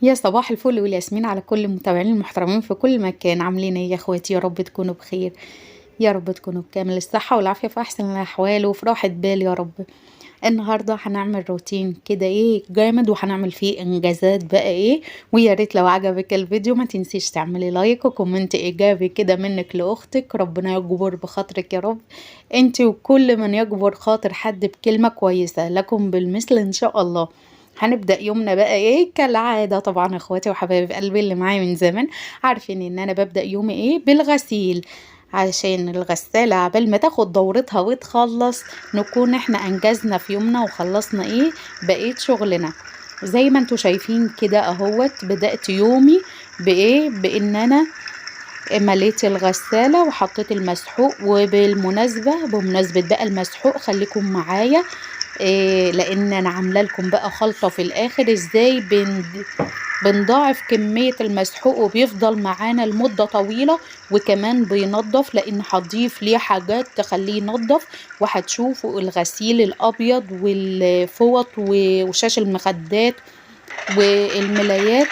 يا صباح الفل والياسمين على كل المتابعين المحترمين في كل مكان. عاملين ايه يا اخواتي؟ يا رب تكونوا بخير، يا رب تكونوا بكامل الصحة والعافية في احسن الاحوال وفي راحة بال يا رب. النهاردة هنعمل روتين كده ايه جامد، وهنعمل فيه انجازات بقى ايه. ويا ريت لو عجبك الفيديو ما تنسيش تعملي like و comment ايجابي كده منك لاختك، ربنا يجبر بخاطرك يا رب، انت وكل من يجبر خاطر حد بكلمة كويسة لكم بالمثل ان شاء الله. هنبدأ يومنا بقى ايه كالعادة. طبعا اخواتي وحبايب قلبي اللي معايا من زمان عارفين ان انا ببدأ يومي ايه بالغسيل، عشان الغسالة عبال ما تاخد دورتها وتخلص نكون احنا انجزنا في يومنا وخلصنا ايه بقية شغلنا. زي ما انتوا شايفين كده اهوت بدأت يومي بايه، بان انا مليت الغسالة وحطيت المسحوق. وبالمناسبة بمناسبة بقى المسحوق خليكم معايا إيه، لان انا عامله لكم بقى خلطه في الاخر ازاي بنضاعف كمية المسحوق وبيفضل معانا لمدة طويلة، وكمان بينظف لان هضيف ليه حاجات تخليه ينظف. وهتشوفوا الغسيل الابيض والفوط وشاش المخدات والملايات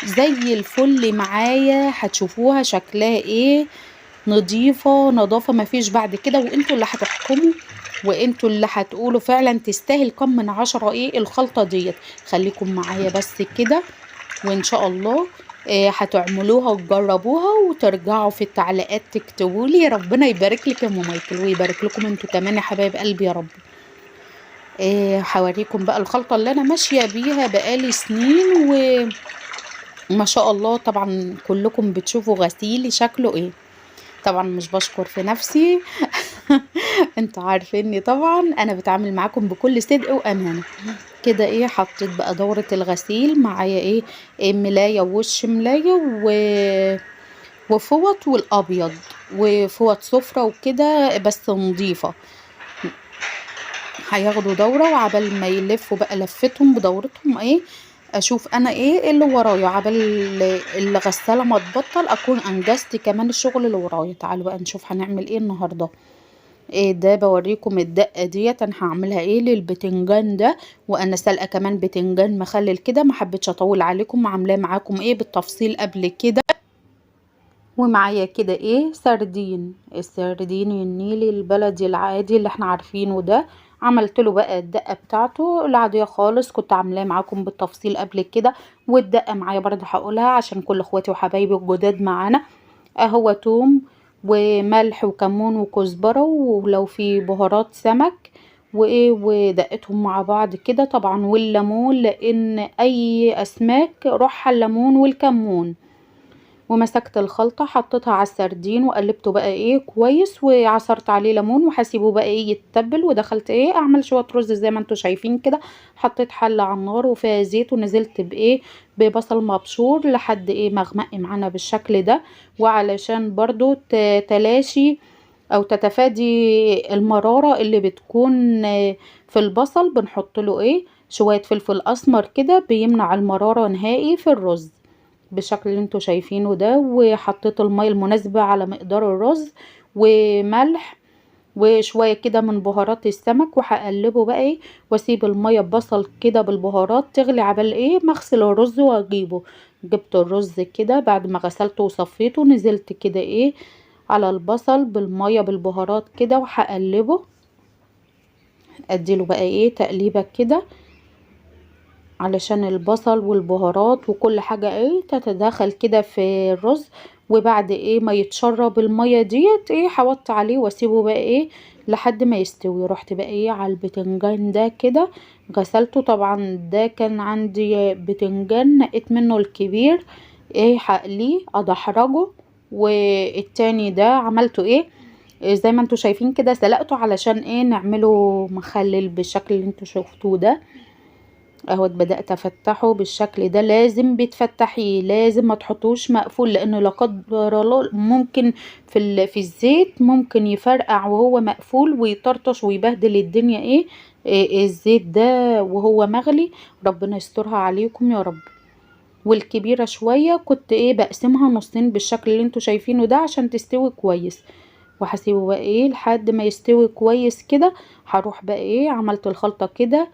زي الفل معايا، هتشوفوها شكلها ايه، نظيفة نظافة مفيش بعد كده. وانتوا اللي هتحكموا وانتوا اللي هتقولوا فعلا تستاهل كم من 10 ايه الخلطة ديت. خليكم معايا بس كده وان شاء الله هتعملوها وتجربوها وترجعوا في التعليقات تكتبولي. ربنا يبارك لك يا ام مايكل ويبارك لكم انتوا كمان يا حبايب قلبي يا رب. هوريكم بقى الخلطة اللي انا ماشية بيها بقالي سنين وما شاء الله. طبعا كلكم بتشوفوا غسيلي شكله ايه، طبعا مش بشكر في نفسي انتوا عارفيني طبعا انا بتعامل معاكم بكل صدق وامانه كده. ايه حطيت بقى دورة الغسيل معايا ايه، إيه ملاية ووش ملاية وفوط والابيض وفوط سفرة وكده بس نظيفة. هياخدوا دورة وعبال ما يلفوا بقى لفتهم بدورتهم ايه اشوف انا ايه اللي ورايا، عبال الغسالة ما تبطل اكون انجزت كمان الشغل اللي ورايا. تعالوا بقى نشوف هنعمل ايه النهاردة. ايه ده بوريكم الدقة ديت انا هعملها ايه للبتنجان ده، وانا سلقة كمان بتنجان مخلل كده، ما حبيتش اطول عليكم، عاملاه معاكم ايه بالتفصيل قبل كده. ومعايا كده ايه سردين، السردين النيلي البلدي العادي اللي احنا عارفينه ده، عملت له بقى الدقة بتاعته العادية خالص، كنت عاملاه معاكم بالتفصيل قبل كده. والدقة معايا برضه هقولها عشان كل اخواتي وحبايبي الجداد معانا. اهو توم وملح وكمون وكزبرة ولو في بهارات سمك وايه، ودقتهم مع بعض كده طبعا، والليمون لان اي اسماك روحها الليمون والكمون. ومسكت الخلطة حطيتها على السردين وقلبته بقى ايه كويس، وعصرت عليه ليمون وهسيبه بقى ايه يتبل. ودخلت ايه اعمل شوية رز زي ما انتوا شايفين كده، حطيت حلة على النار وفيها زيت ونزلت بايه ببصل مبشور لحد ايه ما غمق معانا بالشكل ده. وعلشان برضو تلاشي او تتفادي المرارة اللي بتكون في البصل بنحط له ايه شوية فلفل اسمر كده، بيمنع المرارة نهائي في الرز بالشكل اللي انتوا شايفينه ده. وحطيت المية المناسبة على مقدار الرز وملح وشوية كده من بهارات السمك، وهقلبه بقى ايه واسيب المية ببصل كده بالبهارات تغلي عبال ايه ما اغسل الرز واجيبه. جبت الرز كده بعد ما غسلته وصفيته، نزلت كده ايه على البصل بالمية بالبهارات كده وهقلبه، اديله بقى ايه تقليبه كده علشان البصل والبهارات وكل حاجة ايه تتداخل كده في الرز. وبعد ايه ما يتشرب المية ديت ايه هوطي عليه واسيبه بقى ايه لحد ما يستوي. رحت بقى ايه على البتنجان ده كده غسلته، طبعا ده كان عندي بتنجان نقيت منه الكبير ايه هقليه ادحرجه، والتاني ده عملته ايه زي ما انتوا شايفين كده سلقته علشان ايه نعمله مخلل بالشكل اللي انتوا شفتوه ده اهوت. بدأت افتحه بالشكل ده، لازم بتفتحيه، لازم ما تحطوش مقفول لانه لا قدر الله ممكن في الزيت ممكن يفرقع وهو مقفول ويطرطش ويبهدل الدنيا ايه الزيت ده وهو مغلي، ربنا يسترها عليكم يا رب. والكبيرة شوية كنت ايه بقسمها نصين بالشكل اللي انتوا شايفينه ده عشان تستوي كويس، وهسيبه بقى ايه لحد ما يستوي كويس كده. هروح بقى ايه عملت الخلطة كده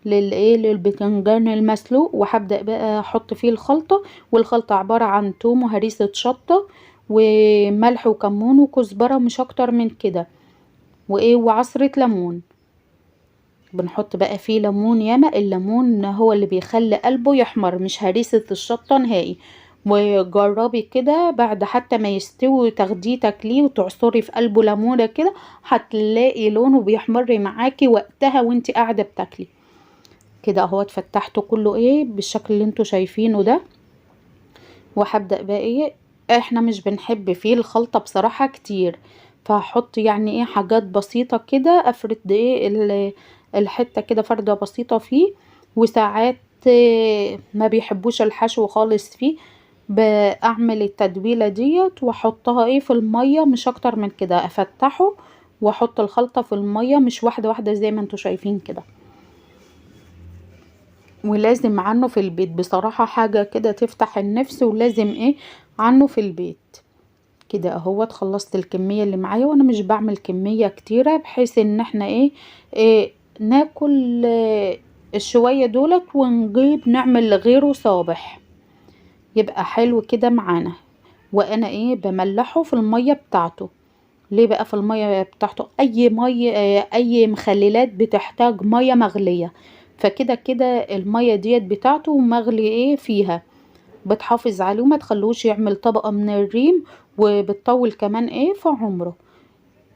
للايه للبتنجان المسلوق. وهبدأ بقى احط فيه الخلطة، والخلطة عبارة عن توم وهريسة شطة وملح وكمون وكزبرة، مش اكتر من كده، وايه وعصرة ليمون. بنحط بقى فيه ليمون ياما، الليمون هو اللي بيخلي قلبه يحمر، مش هريسة الشطة نهائي. وجربي كده بعد حتى ما يستوي تاخديه تاكليه وتعصري في قلبه ليمونه كده، هتلاقي لونه بيحمر معاكي وقتها وانتي قاعدة بتاكلي كده. اهوت فتحته كله ايه بالشكل اللي انتوا شايفينه ده. وهبدأ بقى ايه، احنا مش بنحب فيه الخلطة بصراحة كتير، فهحط يعني ايه حاجات بسيطة كده، افرد ايه الحتة كده فردة بسيطة فيه. وساعات ما بيحبوش الحشو خالص فيه، بعمل التتبيلة ديت واحطها ايه في المية، مش اكتر من كده، افتحه واحط الخلطة في المية، مش واحدة واحدة زي ما انتوا شايفين كده. ولازم عنه في البيت بصراحة، حاجة كده تفتح النفس، ولازم ايه عنه في البيت كده اهوت. خلصت الكمية اللي معايا، وانا مش بعمل كمية كتيرة بحيث ان احنا ايه ناكل الشوية دولت ونجيب نعمل لغيره صابح، يبقى حلو كده معانا. وانا ايه بملحه في المية بتاعته. ليه بقى في المية بتاعته؟ اي مية، اي مخللات بتحتاج مية مغلية، فكده كده المية ديت بتاعته مغلي ايه فيها، بتحافظ عليه وما تخلوش يعمل طبقة من الريم، وبتطول كمان ايه في عمره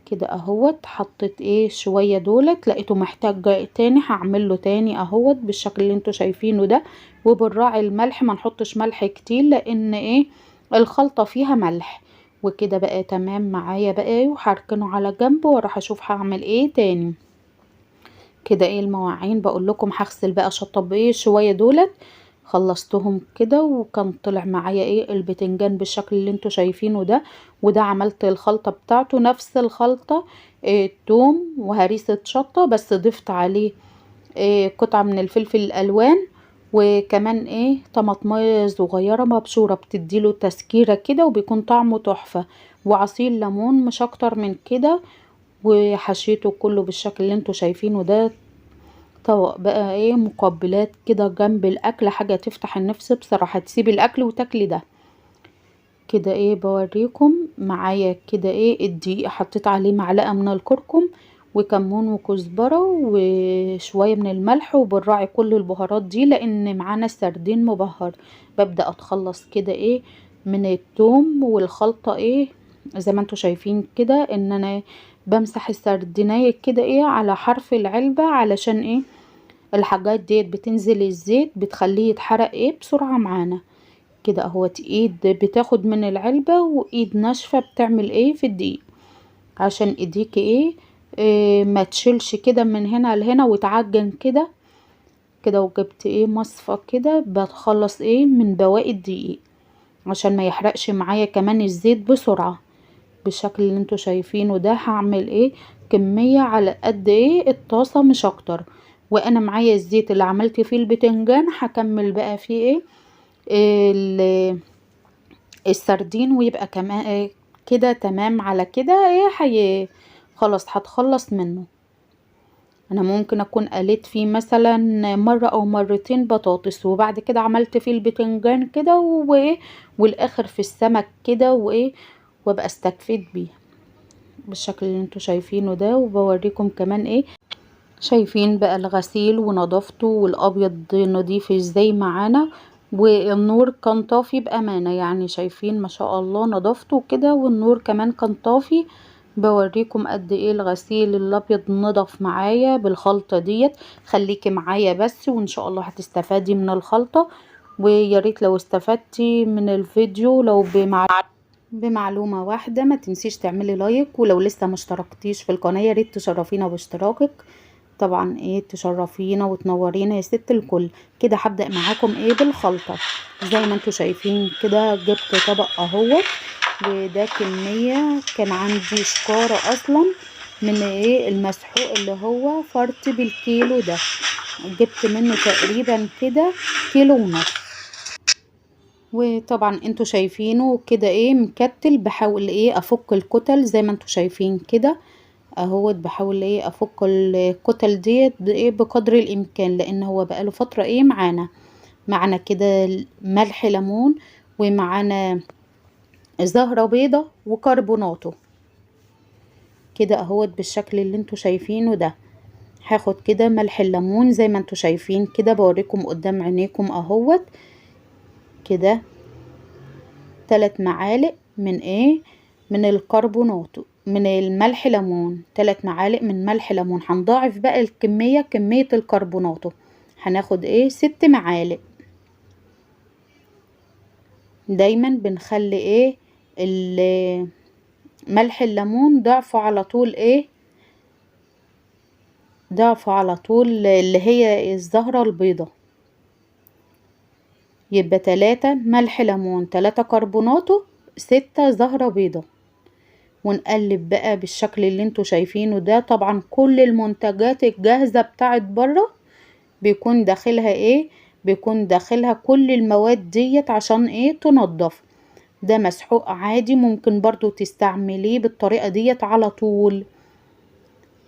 كده اهوت. حطيت ايه شوية دولت، لقيته محتاج تاني هعمل له تاني اهوت بالشكل اللي انتوا شايفينه ده. وبنراعي الملح، ما نحطش ملح كتير لان ايه الخلطة فيها ملح. وكده بقى تمام معايا بقى ايه، وهركنه على جنب واروح اشوف هعمل ايه تاني كده. ايه المواعين بقول لكم، هغسل بقى شطب ايه شوية دولت، خلصتهم كده. وكان طلع معايا ايه البتنجان بالشكل اللي انتوا شايفينه ده. وده عملت الخلطة بتاعته نفس الخلطة، إيه توم وهريسة شطة، بس ضفت عليه إيه قطعة من الفلفل الألوان، وكمان ايه طماطمية صغيرة مبشورة بتديله تسكيرة كده وبيكون طعمه تحفة، وعصير ليمون مش اكتر من كده. وحشيته كله بالشكل اللي انتوا شايفينه ده. طبق بقى ايه مقبلات كده جنب الاكل، حاجة تفتح النفس بصراحة، تسيبي الاكل وتاكلي ده كده. ايه بوريكم معايا كده ايه الدقيق، حطيت عليه معلقة من الكركم وكمون وكزبرة وشوية من الملح، وبنراعي كل البهارات دي لان معانا السردين مبهر. ببدأ اتخلص كده ايه من التوم والخلطة ايه زي ما انتوا شايفين كده، ان انا بمسح السردينية كده ايه على حرف العلبة، علشان ايه الحاجات ديت بتنزل الزيت بتخليه يتحرق ايه بسرعة معانا كده اهوت. ايد بتاخد من العلبة وايد ناشفة بتعمل ايه في الدقيق، عشان ايديك ايه ما تشيلش كده من هنا لهنا وتعجن كده كده. وجبت ايه مصفى كده بتخلص ايه من بواقي الدقيق عشان ما يحرقش معايا كمان الزيت بسرعة بالشكل اللي انتوا شايفينه ده. هعمل ايه كمية على قد ايه الطاسة مش اكتر. وانا معايا الزيت اللي عملت فيه البتنجان هكمل بقى فيه ايه السردين، ويبقى كمان إيه كده تمام على كده ايه خلاص هتخلص منه. انا ممكن اكون قليت فيه مثلا مرة او مرتين بطاطس، وبعد كده عملت فيه البتنجان كده وايه والاخر في السمك كده وايه، وابقى استكفيت بيه بالشكل اللي انتوا شايفينه ده. وبوريكم كمان ايه شايفين بقى الغسيل ونظافته والابيض نضيف ازاي معانا، والنور كان طافي بامانه، يعني شايفين ما شاء الله نظافته كده، والنور كمان كان طافي. بوريكم قد ايه الغسيل الابيض نضف معايا بالخلطه ديت. خليكي معايا بس وان شاء الله هتستفادي من الخلطه. ويا ريت لو استفدتي من الفيديو لو بمعلومة واحدة ما تنسيش تعملي لايك، ولو لسه ما اشتركتيش في القناة يا ريت تشرفينا باشتراكك. طبعا ايه تشرفينا وتنورينا يا ست الكل. كده هبدأ معاكم ايه بالخلطة زي ما انتوا شايفين كده. جبت طبق اهوت، وده كمية كان عندي شكارة اصلا من ايه المسحوق اللي هو فرط بالكيلو ده، جبت منه تقريبا كده 1.5 كيلو. وطبعا انتوا شايفينه كده ايه مكتل، بحاول ايه افك الكتل زي ما انتوا شايفين كده. اهوت بحاول ايه افك الكتل ديت بايه بقدر الامكان، لان هو بقاله فترة ايه معانا كده ملح ليمون، ومعانا زهرة بيضة وكربوناتو كده اهوت بالشكل اللي انتوا شايفينه ده. هاخد كده ملح الليمون زي ما انتوا شايفين كده، بوريكم قدام عينيكم اهوت كده 3 معالق من ايه، من الكربوناتو، من الملح ليمون، 3 معالق من ملح ليمون. هنضاعف بقى الكمية، كمية الكربوناتو هناخد ايه 6 معالق. دايما بنخلي ايه ملح الليمون ضعفه على طول ايه، ضعفه على طول اللي هي الزهرة البيضة. يبقى 3 ملح ليمون، 3 كربوناتو، 6 زهرة بيضة. ونقلب بقى بالشكل اللي انتوا شايفينه ده. طبعا كل المنتجات الجاهزة بتاعت بره بيكون داخلها ايه، بيكون داخلها كل المواد ديت عشان ايه تنظف. ده مسحوق عادي، ممكن برضو تستعمليه بالطريقة ديت على طول،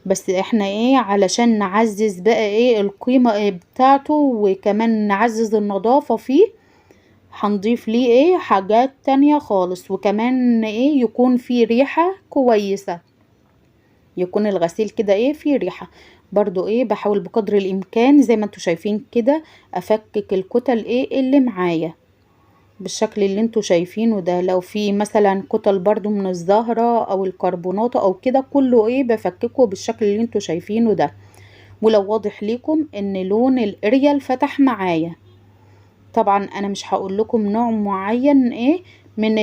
بس احنا ايه علشان نعزز بقى ايه القيمة ايه بتاعته، وكمان نعزز النظافة فيه، هنضيف ليه ايه حاجات تانية خالص، وكمان ايه يكون فيه ريحة كويسة، يكون الغسيل كده ايه فيه ريحة. برضو ايه بحاول بقدر الامكان زي ما انتوا شايفين كده افكك الكتل ايه اللي معايا بالشكل اللي انتوا شايفينه ده. لو في مثلا كتل برضو من الزهرة او الكربوناتو او كده، كله ايه بفككه بالشكل اللي انتوا شايفينه ده. ولو واضح ليكم ان لون الاريال فتح معايا، طبعا انا مش هقول لكم نوع معين ايه من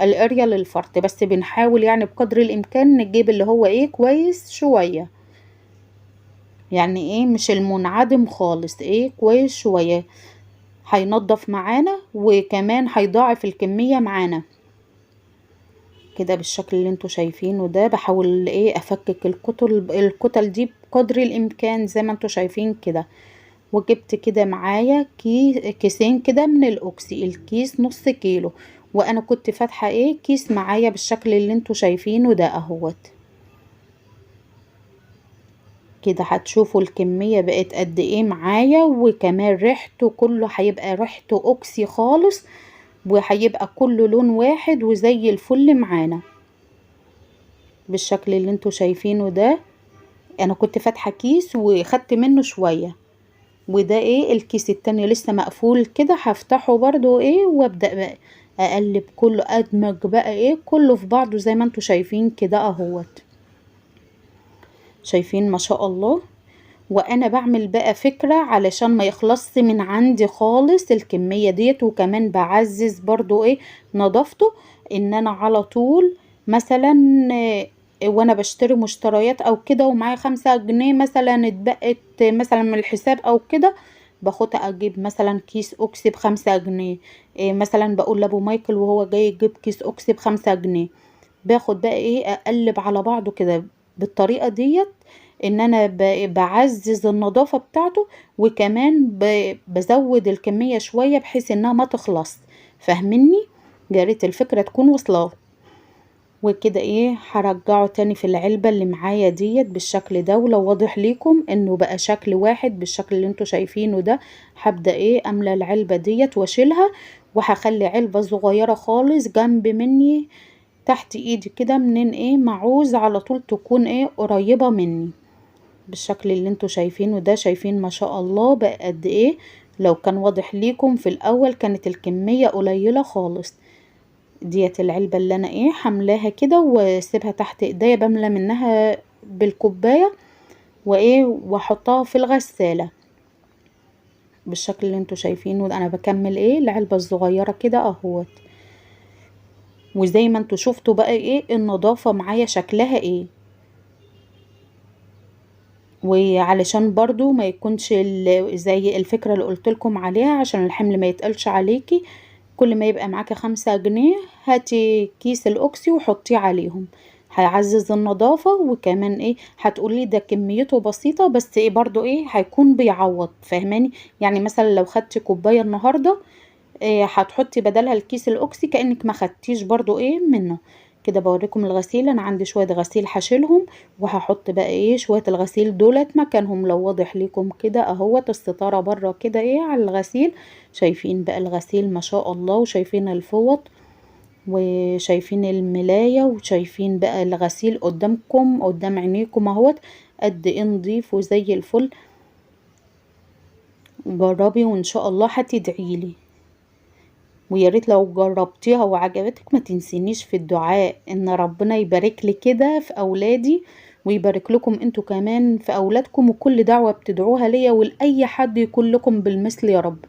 الاريال الفرط، بس بنحاول يعني بقدر الامكان نجيب اللي هو ايه كويس شوية، يعني ايه مش المنعدم خالص، ايه كويس شوية، هينضف معانا وكمان هيضاعف الكمية معانا كده بالشكل اللي انتوا شايفينه ده. بحاول ايه افكك الكتل دي بقدر الامكان زي ما انتوا شايفين كده. وجبت كده معايا كيسين كده من الاوكسي، الكيس نص كيلو، وانا كنت فاتحة ايه كيس معايا بالشكل اللي انتوا شايفينه ده اهوت كده. هتشوفوا الكمية بقت قد ايه معايا، وكمان ريحته كله هيبقى ريحته اوكسي خالص، وهيبقى كله لون واحد وزي الفل معانا بالشكل اللي انتوا شايفينه ده. انا كنت فاتحة كيس وخدت منه شوية، وده ايه الكيس التاني لسه مقفول كده، هفتحه برضو ايه وابدأ بقى اقلب كله، ادمج بقى ايه كله في بعضه زي ما انتوا شايفين كده اهوت. شايفين ما شاء الله. وانا بعمل بقى فكرة علشان ما يخلصش من عندي خالص الكمية ديت، وكمان بعزز برضو ايه نظافته، ان انا على طول مثلا وانا بشتري مشتريات او كده ومعايا 5 جنيه مثلا اتبقت مثلا من الحساب او كده، باخدها اجيب مثلا كيس اوكسي ب5 جنيه، إيه مثلا بقول لابو مايكل وهو جاي يجيب كيس اوكسي ب5 جنيه، باخد بقى ايه اقلب على بعضه كده بالطريقة ديت، ان انا بعزز النظافة بتاعته، وكمان بزود الكمية شوية بحيث انها ما تخلص. فاهميني؟ يا ريت الفكرة تكون وصلت. وكده ايه هرجعه تاني في العلبة اللي معايا ديت بالشكل ده. ولو واضح ليكم انه بقى شكل واحد بالشكل اللي انتوا شايفينه ده، هبدأ ايه املى العلبة ديت واشيلها، وهخلي علبة صغيرة خالص جنب مني تحت ايدي كده، منين ايه معوز على طول تكون ايه قريبة مني بالشكل اللي انتوا شايفينه ده. شايفين ما شاء الله بقى قد ايه؟ لو كان واضح ليكم في الاول كانت الكمية قليلة خالص. ديت العلبة اللي انا ايه حملاها كده واسيبها تحت ايديا، بملى منها بالكوباية وايه واحطها في الغسالة بالشكل اللي انتوا شايفينه ده. انا بكمل ايه العلبة الصغيرة كده اهوت. وزي ما انتوا شفتوا بقى ايه النظافة معايا شكلها ايه. وعلشان برضو ما يكونش زي الفكرة اللي قلت لكم عليها، عشان الحمل ما يتقلش عليكي، كل ما يبقى معاكي 5 جنيه هاتي كيس الاوكسي وحطيه عليهم، هيعزز النظافة. وكمان ايه هتقولي ده كميته بسيطة، بس ايه برضو ايه هيكون بيعوض، فاهماني؟ يعني مثلا لو خدتي كوباية النهاردة إيه هتحطي بدلها الكيس الاوكسي كأنك ما خدتيش برضو ايه منه. كده بوريكم الغسيل، انا عندي شوية غسيل هشيلهم وهحط بقى ايه شوية الغسيل دولت مكانهم. لو واضح لكم كده اهوت الستارة بره كده ايه على الغسيل. شايفين بقى الغسيل ما شاء الله، وشايفين الفوط وشايفين الملاية، وشايفين بقى الغسيل قدامكم قدام عينيكم اهوت قد ايه نضيف وزي الفل. جربي وان شاء الله هتدعيلي، ويا ريت لو جربتيها وعجبتك ما تنسينيش في الدعاء ان ربنا يبارك لي كده في اولادي، ويبارك لكم انتوا كمان في اولادكم، وكل دعوة بتدعوها ليا ولاي حد يكون لكم بالمثل يا رب.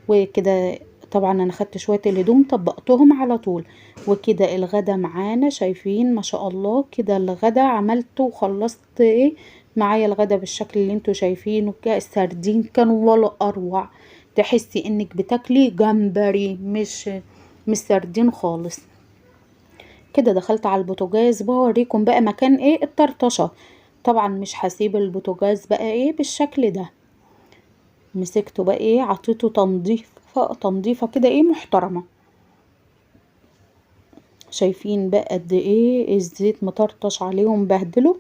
وكده طبعا انا خدت شوية الهدوم طبقتهم على طول. وكده الغدا معانا، شايفين ما شاء الله كده الغدا عملته وخلصت ايه معايا الغدا بالشكل اللي انتوا شايفينه كده. السردين كان ولا اروع، تحسي انك بتاكلي جمبري مش سردين خالص. كده دخلت على البوتاجاز بوريكم بقى مكان ايه الطرطشه. طبعا مش هسيب البوتاجاز بقى ايه بالشكل ده، مسكته بقى ايه عطيته تنظيفه كده ايه محترمه. شايفين بقى قد ايه الزيت مطرطش عليهم بهدله.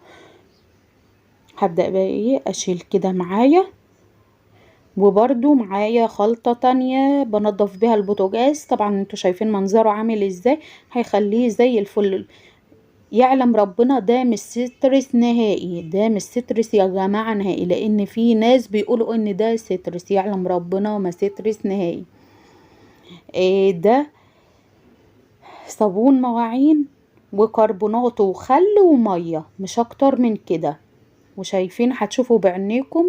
هبدأ بقى ايه اشيل كده معايا، وبرده معايا خلطة تانية بنضف بيها البوتاجاز. طبعا انتوا شايفين منظره عامل ازاي، هيخليه زي الفل. يعلم ربنا ده مش سترس نهائي، ده مش سترس يا جماعة نهائي، لان في ناس بيقولوا ان ده سترس، يعلم ربنا ما سترس نهائي. إيه ده صابون مواعين وكربونات وخل ومية، مش اكتر من كده. وشايفين هتشوفوا بعينيكم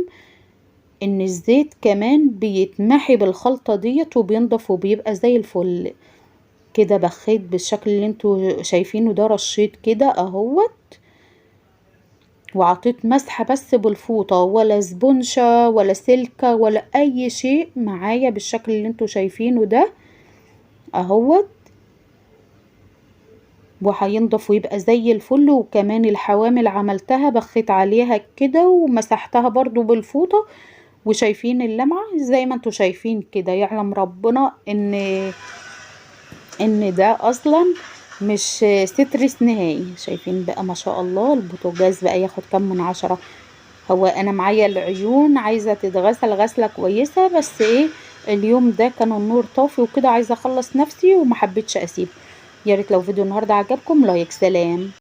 ان الزيت كمان بيتمحي بالخلطة ديت وبينضف وبيبقى زي الفل. كده بخيت بالشكل اللي انتوا شايفينه ده، رشيت كده اهوت وعطيت مسحة بس بالفوطة، ولا سبونشة ولا سلكة ولا اي شيء معايا بالشكل اللي انتوا شايفينه ده اهوت، وهينضف ويبقى زي الفل. وكمان الحوامل عملتها بخيت عليها كده ومسحتها برضو بالفوطة، وشايفين اللمعة زي ما انتوا شايفين كده. يعلم ربنا ان ده اصلا مش سترس نهائي. شايفين بقى ما شاء الله البوتاجاز بقى ياخد كام من 10. هو انا معايا العيون عايزة تتغسل غسلة كويسة، بس ايه اليوم ده كان النور طافي وكده، عايزة اخلص نفسي وما حبيتش اسيبه. يا ريت لو فيديو النهارده عجبكم like. سلام.